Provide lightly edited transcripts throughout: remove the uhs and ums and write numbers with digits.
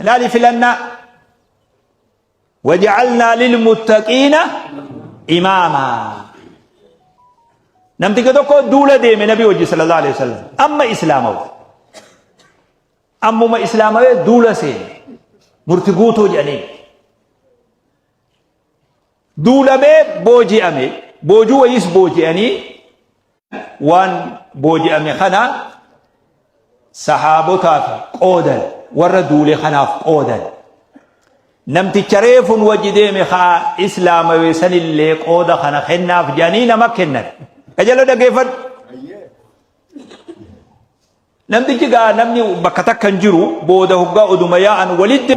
Laali filannaa. Waja'alnaa lilmuttaqiina imaamaa. Namticha tokko duula deeme nabii wajji sallallahu alaihi wasallam. Amma islaamawe. Ammuma islaamawee duula seene. Murti guutuu jedhanii. Duulamee booji'ame. Boojuu wayiis booji'anii waan booji'ame kana sahaabotaaf qoodan warra duule kanaaf qoodan. Namticha reefun wajji deeme kaa islaamawe sanillee qooda kana kennaaf jedhanii nama kennan. Qajeeloo dhaggeeffadhu. Namtichi gaa namni bakka takka hin jiru booda hoggaa oduma yaa'an walitti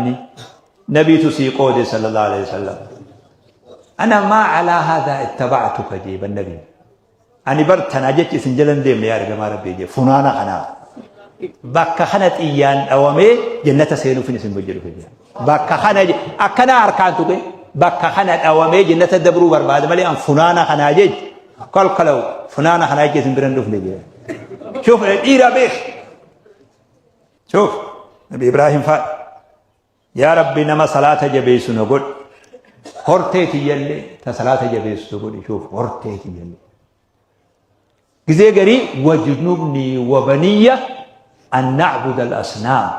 nabiitu sii qoode sallallahu alaihi wasallam. Ana maa alaa haadhaa ittaba'tuka jeeban nabii. Ani bar tanaa jecha isin jala hin deemne yaa ergamaa rabbii jee funaana kanaaf. Bakka kana xiyyaan dhawamee jannata seenuufin isin wajji dhufe jee. Bakka kana akkanaa harkaan tuqe bakka kana dhawamee jannata dabruu barbaada malee an funaana kanaa jecha kalkalaw funaana kanaa jecha isin bira hin dhufne jee. Shuf dhiira beek. Shuf Nabi Ibrahim fa'a. Yaa Rabbi nama salaata jabeessu na godhi. Hortee tiyyallee ta salaata jabeessu na godhi. Shuf hortee tiyyallee. Gizee garii wajnubnii wabaniyya an na'buda al-asnaam.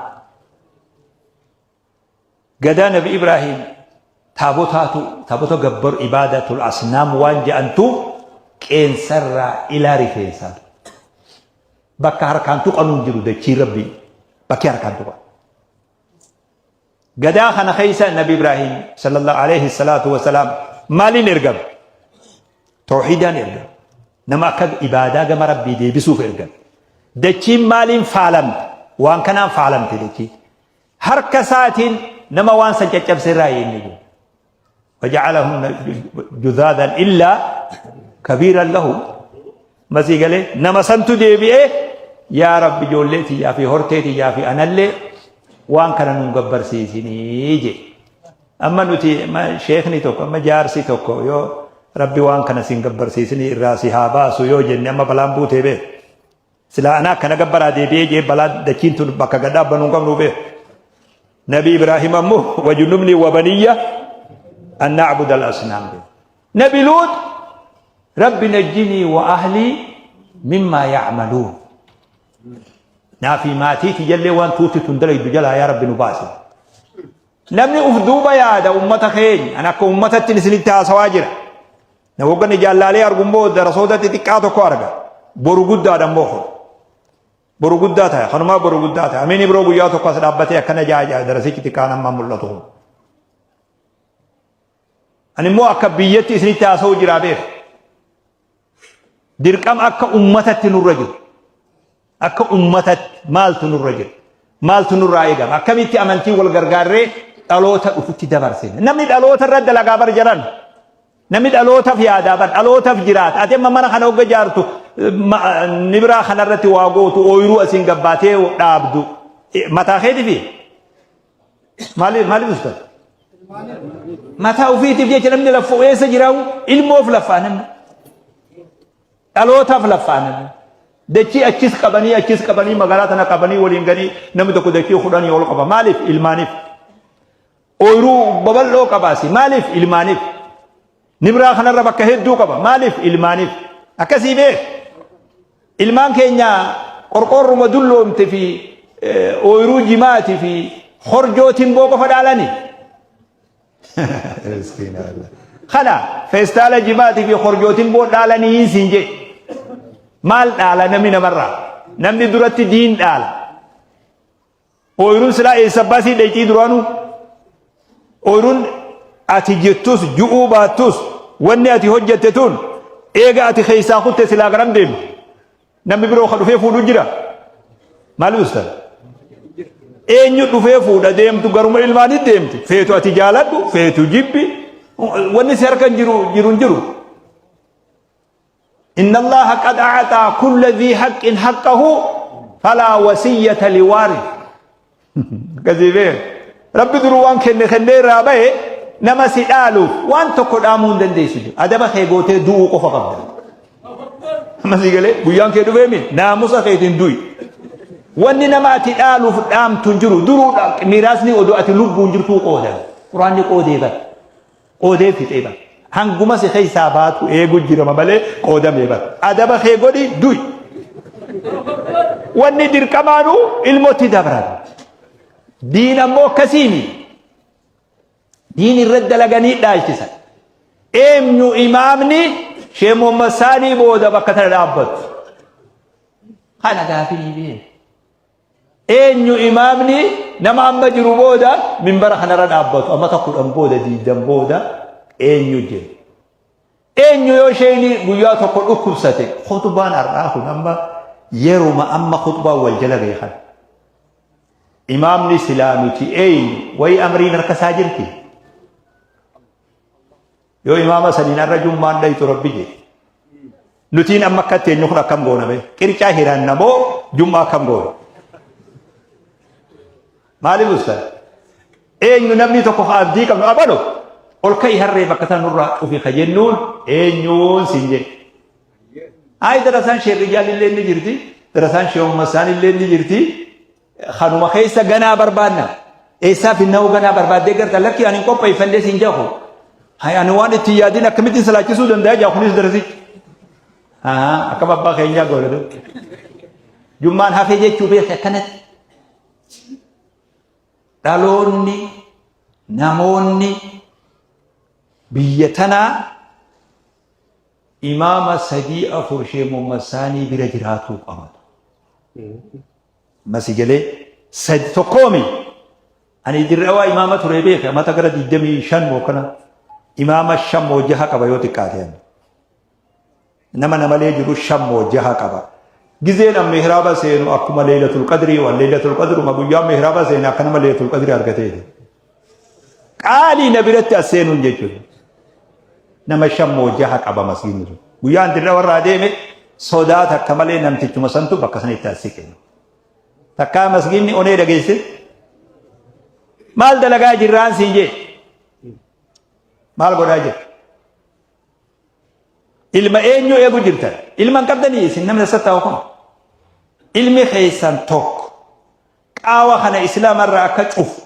Gadaa Nabi Ibrahim taabotaatu taabota gabbaru ibaadatul asnaam waan jedhantu qeensarraa ilaa rifeensaa. Bakka harkaan tuqanuun jiru dachii Rabbii bakki harkaan tuqan. Gadaa kana keessa Nabi Ibrahim sallallahu alaihi salaatu wasalaam maaliin ergame? Tawhiidaan ergame. Nama akka ibaadaa gama Rabbii deebisuuf ergame. Dachiin maaliin faalamte? Waan kanaan faalamte dachiin. Harka isaatiin nama waan san caccabse irraa inni jiru. Waja'alahum judhaadan illaa kabiiran lahu. Masii galee nama santu deebi'ee yaa Rabbi ijoollee tiyyaa fi hortee tiyyaa fi anallee waan kana nun gabbarsiisinii jedhe. Amma nuti sheekni tokko amma jaarsi tokko yoo Rabbi waan kana sin gabbarsiisinii irraa si haa baasu yoo jenne amma balaan buutee beeku. Silaa anaa akkana gabbaraa deebi'ee jee balaa dachiin tun bakka gad dhaabbannu hin qabnu beeku. Nabi Ibraahim ammoo wajunubni wabaniyya an na'buda al-asnaam. Nabi Luut Rabbi najjinii wa ahlii mimmaa ya'maluun. Naa fi maatii tiyyallee waan tuuti tun dalaydu jalaa yaa Rabbi nu baasi. Namni uf duuba yaada ummata keenya an akka ummatatti isinitti haasawaa jira. Na hogganni jaallaalee argu immoo darasoota xixiqqaa tokko arga. Boru guddaadha immoo kun. Boru guddaa ta'a. Kanumaa boru guddaa ta'a. Amiin biroo guyyaa tokko as dhaabbatee akkana jaa jaa darasichi xiqqaan amma mul'atu kun. Ani immoo akka biyyatti isinitti haasa'u jiraa beeku. Dirqama akka ummatatti nurra jiru. Akka ummatatti maaltu nurra jira? Maaltu nurraa eegama? Akkamitti amantii wal gargaarree dhaloota dhufutti dabarsina? Namni dhaloota irra dalagaa bar jaran. Namni dhalootaaf yaadaa bar dhalootaaf jiraata. Ati amma mana kana hogga jaartu nibiraa kanarratti waa gootu ooyiruu asiin gabbaatee dhaabdu mataa keetifi maaliif maaliif ustaz? Mataa ofiitiif jecha namni laffoo eessa jiraa'u ilmoof laffaa namni. Dhalootaaf laffaa namni. Dachii achis qabanii achis qabanii magaalaa tana qabanii waliin ganii namni tokko dachii kudhanii ol qaba. Maaliif? Ilmaaniif. Ooyiruu babal'oo qabaasi. Maaliif? Ilmaaniif. Nibraa kanarra bakka hedduu qaba. Maaliif? Ilmaaniif. Akkasii beek. Ilmaan keenya qorqoorruma dulloomte fi ooyiruu jimaati fi horjoo timboo qofa dhaalani. Miskiina wallah. Kana feestaala jimaatii fi horjoo timboo dhaalanii siin jee. Maal dhaala namni namarraa? Namni duratti diin dhaala. Ooyiruun silaa eessa baasii dhayxii duraanuu? Ooyiruun ati jettus ju'uu baattus wanni ati hojjette tun eega ati keessaa kutte silaa garam deemti? Namni biroo ka dhufee fuudhu jira. Maal ustaz? Eenyu dhufee fuudha deemtu garuma ilmaanii deemti. Feetu ati jaaladhu, feetu jibbi. Wanni si harka hin jiru jiru hin jiru. Inna Allaha qad a'ataa kulla dhii haqqin haqqahu falaa wasiyyata liwaarith. Akkasii beek. Rabbi duruu waan kenne kennee irraa bahe nama si dhaaluuf waan tokko dhaamuu hin dandeessu jiru. Adaba kee gootee du'uu qofa qabda. Amma sii galee guyyaan kee dhufee mi naamusa keetiin du'i. Wanni nama ati dhaaluuf dhaamtu hin jiru. Duruu miiraasni odoo ati lubbuun jirtuu qoodan. Quraanni qoodee bara. Qoodee fixee bara. Hanguma si keessaa baatu eegu jirama malee qoodamee bara. Adaba kee godhi du'i. Wanni dirqamaanuu ilmotti dabran. Diin ammoo akkasiimi. Diin irratti dalaganii dhaalchisan. Eenyu imaamni Sheekh Muhammad Saanii booda bakka tana dhaabbatu? Kana gaafii beeku. Eenyu imaamni nama amma jiru booda minbara kanarra dhaabbatu amata 10 booda 20 booda eenyu jira? Eenyu yoo isheen guyyaa tokko dhukkubsate khutbaan har'aa kun amma yeruma amma khutbaan wal jala beekan. Imaamni silaa nuti eenyu wayi amriin harka isaa jirti. Yoo imaama saniin har'a jummaan dhayxu rabbi jedhe. Nutiin amma akka teenyu kun akkam goona bee? Qircaa hiranna moo jummaa akkam goona? Maaliif ustaz? Eenyu namni tokko ka abdii qabnu abalu ol ka'i harree bakka tana nurraa cufi ka jennuun eenyuun siin jedhe. Ayi darasaan sheerrijaal illee ni jirti, darasaan sheekummasaan illee ni jirti. Kanuma keessa ganaa barbaadna. Eessaa finna'uu ganaa barbaaddee garta lakki ani hin qopheeffannee siin jahu. Hay ani waan itti yaadin akkamittiin salaachisuu danda'a jaa kunis darasichi. Akkam abbaa keenyaa goone. Jummaan hafee jechuu beekte akkanatti. Dhaloonni namoonni biyya tanaa imaama sadii afur shee Muhammad Saanii bira jiraatuu qabatu. Masi galee sadi tokkoomi. Ani dirrawaa imaama ture beeke amata gara 25 moo kana imaama shan moo jaha qaba yoo xiqqaate. Nama namalee jiru shan moo jaha qaba. Gizeen an mihraaba seenu akkuma leeylatul qadrii waan leeylatul qadruma guyyaa mihraaba seene akka nama leeylatul qadrii argateeti. Qaalii na biratti as seenuun jechuudha. Nama shan moo jaha qaba masgiidni sun. Guyyaan dirra warraa deeme sodaa takka malee namtichuma santu bakka sanitti as siqe. Takkaa masgiidni onee dhageesse. Maal dalagaa jirraan siin jee? Maal godhaa jira? Ilma eenyu eegu jirtan? Ilma hin qabdanii isin namni as taa'u kun. Ilmi keessan tokko qaawa kana islaama irraa akka cufu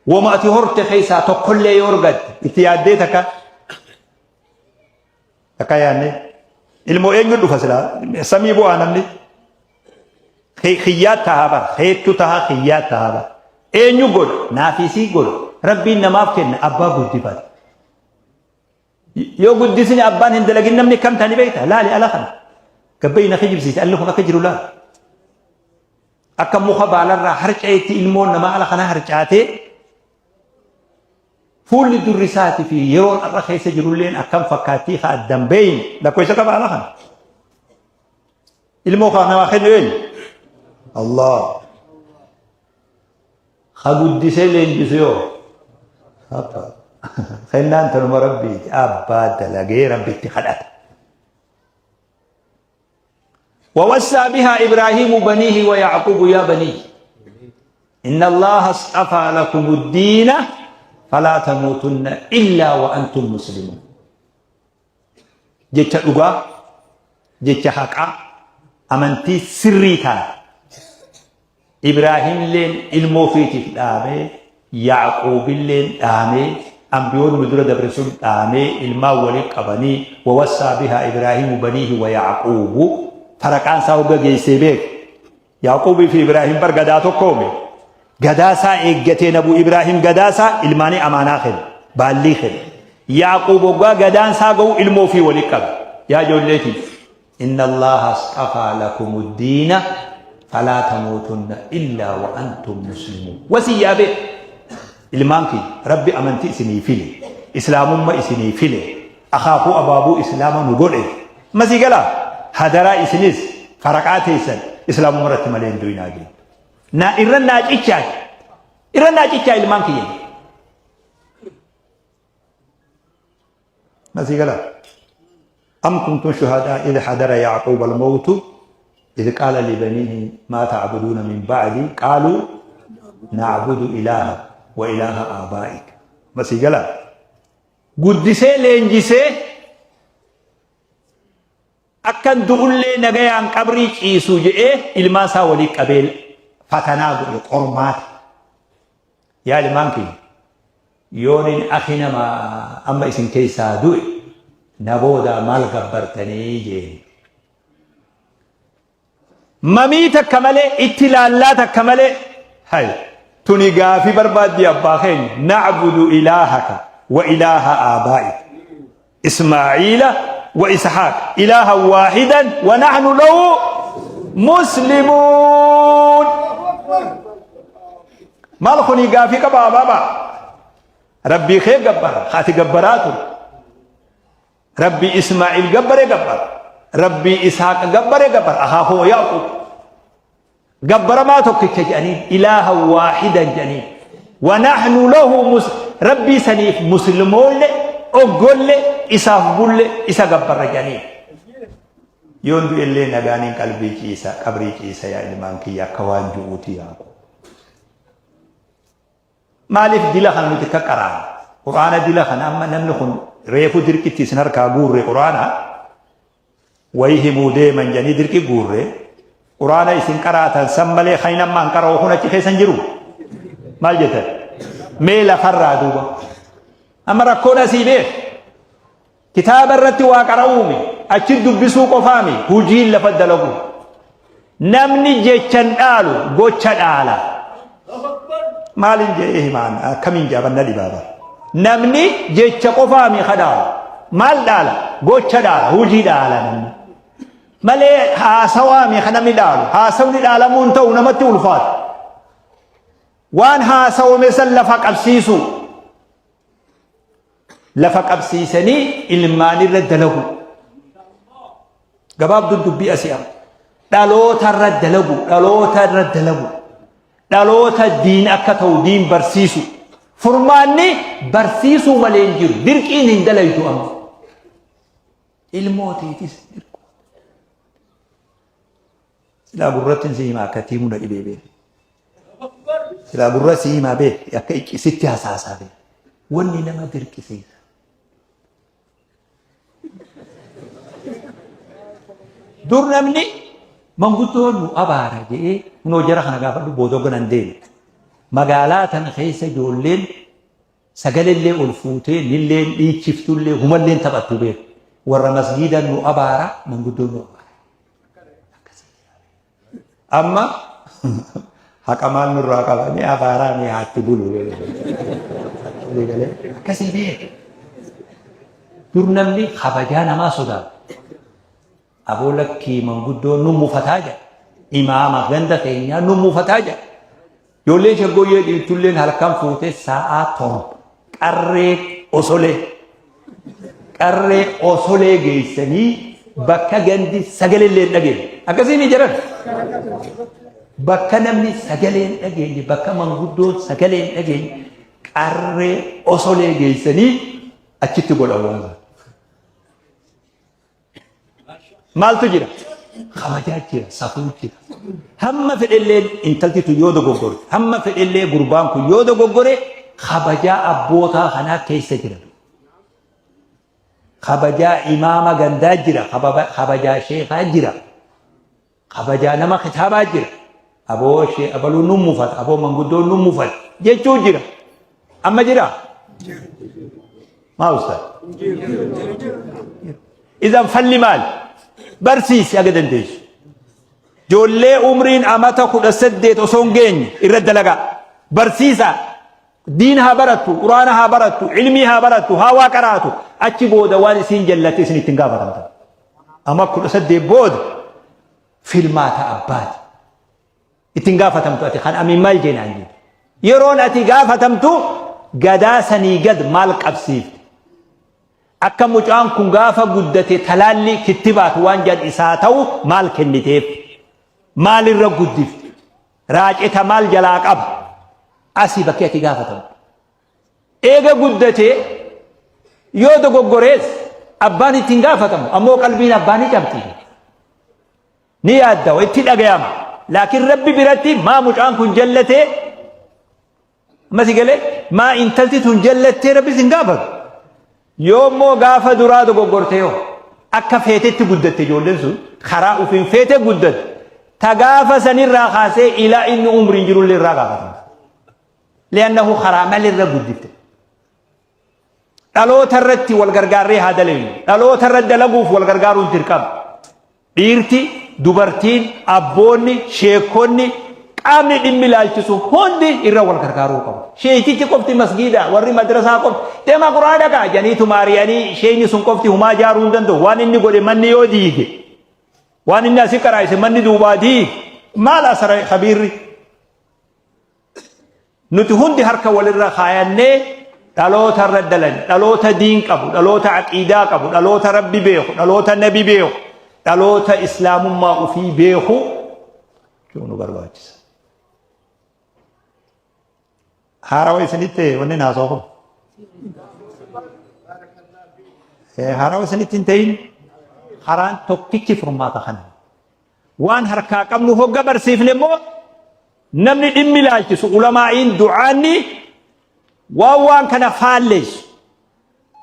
wama ati horte keessaa tokkollee yoo argatte itti yaaddee takka takka yaadne ilmoo eenyu dhufa silaa samii bu'aa namni kiyyaa tahaa bara heettu tahaa kiyyaa tahaa bara eenyu godha naafisii godha rabbiin namaaf kenna abbaa guddifata. Yoo guddisni abbaan hin dalagin namni akkam ta'ani beekta laali ala kana. Gabbayi na kijibsiise alli kun akka jiru laali. Akka muka baalarraa harca'etti ilmoon namaa ala kana harcaatee fuulli durri isaatii fi yeroon har'a keessa jirulleen akkam fakkaattii ka addan beeyne lakkoofsa qaba ala kana. Ilmoo kana namaa kennu eenyu? Allah. Ka guddisee leenjisu yoo abba kennaan tanuma rabbiiti abbaa dalagee rabbitti kadhata. ووسى بها إبراهيم بنيه ويعقوب يا بني إن الله اصطفى لكم الدين فلا تموتن إلا وأنتم مسلمون Jecha dhugaa, jecha haqaa, amantii sirrii taate. Ibraahimilleen ilmoo ofiitiif dhaamee, Yaaquubilleen dhaamee, ambiyoonni nu dura dabre sun dhaamee, ilmaan waliin qabanii, wawassaa bihaa Ibraahimu baniihi wa Yaaquubu, faraqaan isaa hogga geessee beeke. Yaaquubii fi Ibraahim bar gadaa tokkoomi. Gadaa isaa eeggatee nabu Ibraahim gadaa isaa ilmaanii amaanaa kenne. Baallii kenne. Yaaquub hoggaa gadaan isaa ga'u ilmoo ofii walitti qabe. Yaa ijoolleetii. Inna Allaha asxafaa lakumu diina falaa tamuutunna illaa wa antum muslimuun. Wasiyyaa bee. Ilmaan kiyya Rabbi amantii isinii file. Islaamumma isinii file. Akaakuu abaabuu islaama nu godhe. Masii galaa hadaraa isinis faraqaa teessan islaamumma irratti malee hin du'inaa jeen. Na irra naa cichaa irra naa cichaa ilmaan kiyya. Masii galaa. Am kuntum shuhadaa idh hadara Yaaquub al-mawtu idh qaala libaniihi maa ta'buduuna min ba'di qaaluu na'budu ilaaha wa ilaaha aabaa'ik. Masii galaa. Guddisee leenjisee Akkan du'ullee nagayaan qabrii ciisu je'ee ilmaan isaa walii qabee fatanaa godhe qormaata. Yaa ilmaan kiyya yoonin akhi nama amma isin keessaa du'e na boodaa maal gabbartanii jeen. Mamii takka malee itti laallaa takka malee hay tuni gaafii barbaaddi abbaa keenya na'budu ilaahaka wa ilaaha aabaa'ika Ismaa'iila wa Ishaaq ilaahan waahidan wa nahnu lahu muslimuun. Maal kuni gaafii qaba abaabaa rabbii kee gabbara ati gabbaraa ture. Rabbii Ismaa'il gabbare gabbara. Rabbii Ishaaq gabbare gabbara. Akaakuu Yaaqub. Gabbaramaa tokkicha jedhanii ilaaha waahidan jedhanii. Wanahnu lahu mus Rabbii saniif muslimoolle oggolle isaaf bulle isa gabbarra jedhanii. Yoon du'ellee nagaaniin qalbii ciisa qabrii ciisa yaa ilmaan kiyya akka waan ju'uuti Yaaqub. Maaliif dila kana nuti akka qaraana? Qur'aana dila kana amma namni kun reefu dirqitti isin harkaa guurre qur'aana wayii himuu deeman jedhanii dirqi guurre qur'aana isin qaraatan san malee kan amma hin qara'u kun achi keessa hin jiru. Maal jettan? Mee lafarraa duuba. Amma rakkoon asii beek. Kitaaba irratti waa qara'uumi achi dubbisuu qofaami hujiin lafa dalagu. Namni jechan dhaalu gocha dhaala. Maalin jedhee himaan akkamiin jaabanna dhibaaba. Namni jecha qofaami ka dhaalu. Maal dhaala? Gocha dhaala, hujii dhaala namni. Malee haasawaami ka namni dhaalu. Haasawni dhaalamuun ta'u namatti ulfaata. Waan haasawame san lafa qabsiisuu. Lafa qabsiisanii ilmaanirra dalagu. Gabaabduun dubbii asii amma. Dhalootarra dalagu, dhalootarra dalagu. Dhaloota diin akka ta'u diin barsiisu. Furmaanni barsiisuu malee hin jiru. Dirqiin hin dalaytu amma. Ilmoo teetis dirqu. Silaa gurratti si hima akka tiimuu na dhibee beeku. Silaa gurra si himaa beek akka icci sitti hasaasaa beek. Wanni nama dirqisiisa. Dur namni manguddoo nu abaara jedhee kunoo jara kana gaafadhu booda ganan deeme. Magaalaa tana keessa ijoolleen sagalellee ol fuutee nilleen dhiichiftullee humalleen taphattu beeku. Warra masgiida nu abaara manguddoo nu abaara. Amma haqa maal nurraa qaba ni abaaraa ni haatti bulu. Akkasii beeku. Dur namni kabajaa namaa sodaata. Aboo lakkii manguddoo nu mufataa jedha. Imaama ganda keenyaa nu mufataa jedha. Ijoolleen shaggooyyee dhiirtulleen halkan fuutee sa'aa 7 qarree osolee qarree osolee geessanii bakka gandi sagalee illee hin dhageenye. Akkasii ni jedhan. Bakka namni sagalee hin dhageenye, bakka manguddoon sagalee hin dhageenye qarree osolee geessanii achitti godhan waan sana. Maaltu jira? Kabajaa jira, safuu jira. Hamma fedhellee intalti tun yoo dogoggorte, hamma fedhellee gurbaan kun yoo dogoggore kabajaa abbootaa kanaa keessa jira. Kabajaa imaama gandaa jira, kabajaa sheekaa jira, kabajaa nama kitaabaa jira. Aboo shee abaluu nu mufata, aboo manguddoon nu mufata jechuu jira. Amma jira? Maa ustaaz? Idan falli maali? Barsiisi aga dandeessu. Ijoollee umriin amata 18 osoo hin geenye irra dalagaa. Barsiisaa. Diin haa barattu, quraana haa barattu, ilmii haa barattu, haa waa qaraatu. Achi booda waan isiin jallatte isin ittiin gaafatamtan. Ama 18 booda filmaata abbaati. Ittiin gaafatamtu ati kan amiin maal jeenaan jedhe. Yeroon ati gaafatamtu gadaa sanii gad maal qabsiifte? Akka mucaan kun gaafa guddate talaallii kittibaat waan jedhan isaa ta'u maal kenniteef? Maalirra guddifte? Raaceta maal jalaa qaba? Asii bakkee ati gaafatamtu. Eega guddatee yoo dogoggorees abbaan ittiin gaafatamu ammoo qalbiin abbaa ni cabxi. Ni yaaddawa itti dhagayama. Laakiin rabbi biratti maa mucaan kun jallatee amma si galee maa intalti tun jallattee rabbi sin gaafatu. Yoo immoo gaafa duraa dogoggorte yoo Akka feetetti guddatte ijoolleen sun karaa ofiin feete guddatte. Ta gaafa sanirraa kaasee ilaa inni umriin jirullee irraa gaafatama. Li'annahu karaa malirra guddifte. Dhaloota irratti wal gargaarree haa dalagnu. Dhaloota irratti dalaguuf wal gargaaruun dirqama. Dhiirti, dubartiin, abboonni, sheekonni, qaamni dhimmi ilaalchisu hundi irra wal gargaaruu qabu. Sheeytichi qofti masgiida, warri madrasaa qofti deemaa quraana dhaqaa jedhaniitu maari'anii sheeyni sun qofti humaa ijaaruu hin danda'u. Waan inni godhe manni yoo diige, waan inni asii qaraayise manni duubaa diige, maal asara kabiirri? Nuti hundi harka walirra kaayannee dhaloota irra dalan, dhaloota diin qabu, dhaloota aqiidaa qabu, dhaloota rabbi beeku, dhaloota nabi beeku, dhaloota islaamummaa ofii beeku nu barbaachisa. Haarawa isinitti wanni haasa'u kun. Haarawa isinitti hin ta'in karaan tokkichi furmaata kana. Waan harkaa qabnu hogga barsiifne immoo namni dhimmi ilaalchisu ulamaa'iin du'aanni waan waan kana faalleessu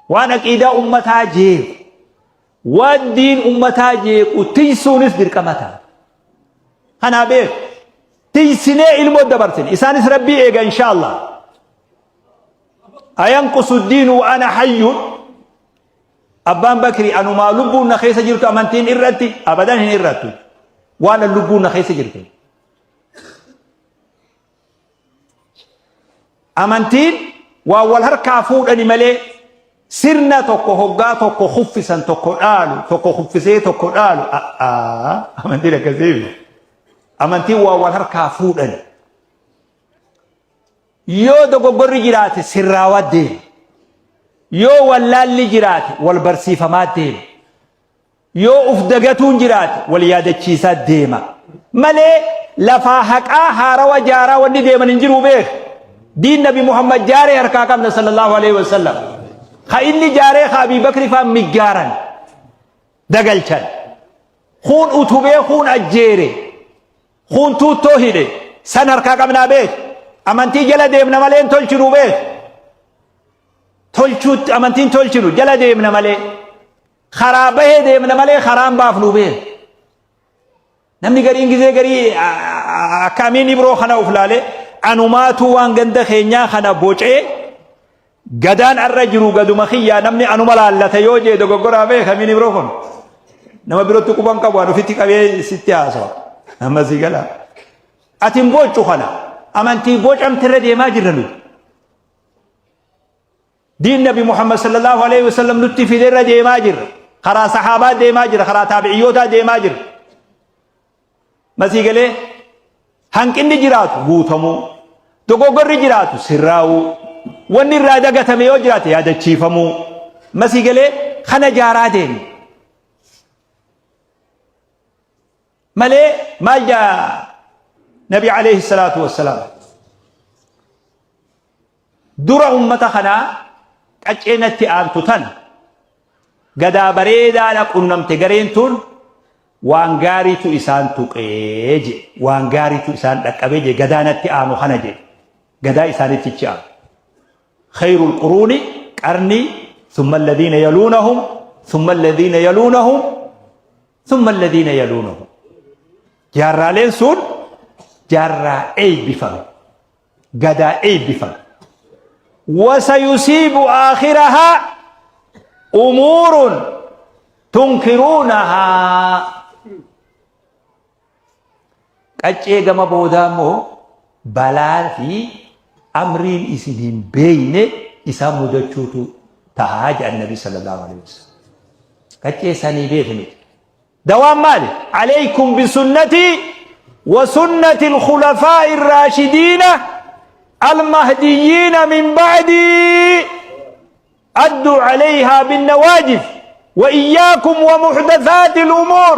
waan aqiidaa ummataa jeequ waan diin ummataa jeequ tiysuunis dirqama ta'a. Kanaa beeku tiysinee ilmoo dabarsine isaanis rabbii eega inshaallah. Ayanqusu diinu wa ana hayyun Abbaan Bakri anumaa lubbuun na keessa jirtu amantiin irratti abadan hin irrattu. Waan an lubbuun na keessa jirtu. Amantiin waan wal harkaa fuudhani malee sirna tokko hoggaa tokko kuffisan tokko dhaalu tokko kuffisee tokko dhaalu amantiin akkasii amantiin waan wal harkaa fuudhani. Yoo dogoggorri jiraate sirraawaa deema. Yoo wallaalli jiraate wal barsiifamaa deema. Yoo uf dagatuun jiraate wal yaadachiisaa deema. Malee lafaa haqaa haarawa jaaraa wanni deeman hin jiru beek. Diin Nabi Muhammad jaaree harkaa qabna sallallahu alaihi wasallam. Ka inni jaaree ka Abii Bakri faan miggaaran dagalchan. Kuun utubee kuun ajjeere. Kuun tuuttoo hidhe san harkaa qabnaa beek. Amantii jala deemna malee hin tolchinu beek. Tolchuutti amantiin tolchinu jala deemna malee. Karaa bahee deemna malee karaan baafnu beek. Namni gariin gizee garii akka amiin ibroo kana of laalee anumaatu waan ganda keenyaa kana bocee Gadaan arra jiru gaduma kiyyaa namni anuma laallata yoo jee dogoggoraa beeka amiin ibroo kun. Nama biratti quban qabu an ofitti qabee sitti haasawa. Amma si gala. Ati hin booccu kana. Amantii bocamte irra deemaa jirra nuti. Diin Nabi Muhammad sallallahu alaihi wasallam nutti fide irra deemaa jirra. Karaa sahaabaa deemaa jirra, karaa taabi'iyyootaa deemaa jirra. Masii galee hanqinni jiraatu guutamuu, dogoggorri jiraatu sirraa'uu, wanni irraa dagatame yoo jiraate yaadachiifamuu. Masii galee kana jaaraa deemi. Malee maal jaa Nabi alayhi salaatu wassalaam. Dura ummata kanaa qaccee natti aantu tana gadaa bareedaadha qunnamte gareen tun waan gaariitu isaan tuqee je waan gaariitu isaan dhaqqabee je gadaa natti aanu kana je gadaa isaanitti ichi aanu. Khayrul quruuni qarnii thumma alladhiina yaluunahum thumma alladhiina yaluunahum thumma alladhiina yaluunahum. Jaarraaleen sun jaarraa eebbifame. Gadaa eebbifame. Wasayusiibu aakhirahaa umuurun tunkiruunahaa. Qaccee gama boodaa immoo balaa fi amriin isin hin beeyne isaan mudachuutu tahaa jedhan Nabi sallallahu alaihi wasallam. Qaccee isaanii beeku miti. Dawaan maali? Alaykum bisunnatii wa sunnati al-khulafaa'i ar-raashidiina al-mahdiyyiina min ba'dii adduu alayhaa bin-nawaajif wa iyyaakum wa muhdathaati al-umuur.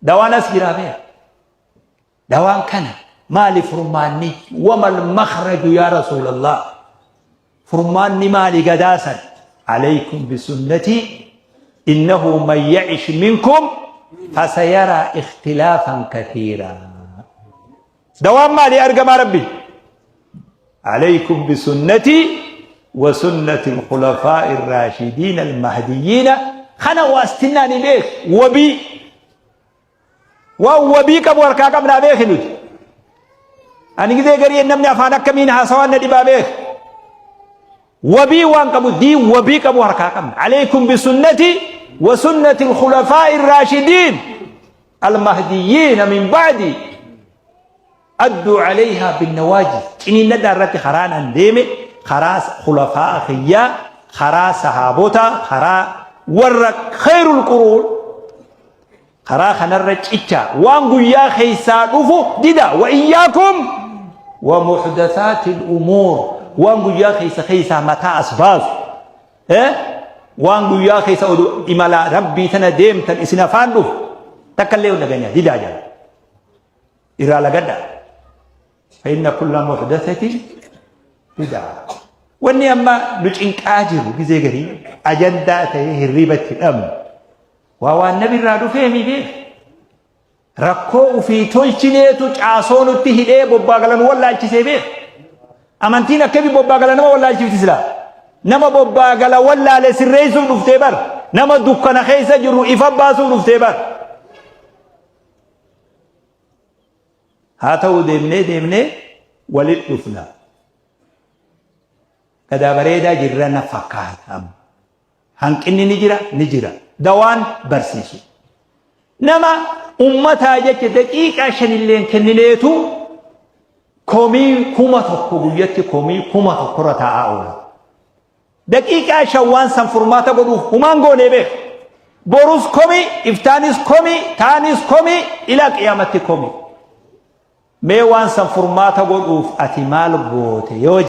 Dawaan as jiraa beeka. Dawaan kana maali furmaanni? Wamal makhraju yaa Rasuulallah? Furmaanni maali gadaa san? Alaykum bisunnatii innahu man ya'ish minkum fasayaraa ikhtilaafan kathiiraa. Dawaan maali argamaa Rabbi? Alaykum bisunnatii wa sunnati al-khulafaa'i ar-raashidiin al-mahdiyyiina. Kana waastinnaa ni beek, wabii waan wabii qabu harkaa qabnaa beeki. Nuti ani gizee garii namni afaan akkamiin haasawaan na dhibaa beek. Wabii waan qabu, diin wabii qabu harkaa qabna. Alaykum bisunnati wa sunnati al-khulafaa'i ar-raashidiin al-mahdiyyiina min ba'di, adduu alayhaa binnawaajid. Ciniinnadhaa irratti karaan an deeme, karaa khulafaa'a kiyyaa, karaa sahaabota, karaa warra khayrul quruun, karaa kanarra cicha. Waan guyyaa keessaa dhufu dida. Wa iyyaakum wa muhdathaati umuur. Waan guyyaa keessa keessaa mataa as baasu, waan guyyaa keessa oduu imala Rabbii tana deemtan isin afaan dhufu takka illee hin dhaganya, didaa jala irraa lagadha. Fa inna kulla muhdathatin bid'a. Wanni amma nu cinqaa jiru, gizee garii ajandaa ta'ee hirriibatti dhabnu, waa waan nabi irraa dhufee mi beek. Rakkoo ufii tolchineetu caasoo nutti hidhee bobbaa galan wallaalchisee beek. Amantiin akkamii bobbaa gala nama wallaalchifti? Silaa nama bobbaa gala wallaale sirreessuuf dhuftee bar. Nama dukkana keessa jiru ifa baasuuf dhuftee bar. Haa ta'u, deemnee deemnee walit dhufna. Gadaa bareedaa jirra na fakkaata. Hanqinni ni jira, ni jira. Dawaan barsiisu. Nama ummataa jecha daqiiqaa 5llee kennineetu komii 1000 guyyatti, komii 1000rra taa'aa oola. Daqiiqaa 5 waan san furmaata godhuuf humaan goonee beek. Borus komii, iftaanis komii, taanis komii, ilaa qiyaamatti komii. Mee waan san furmaata godhuuf ati maal goote yoo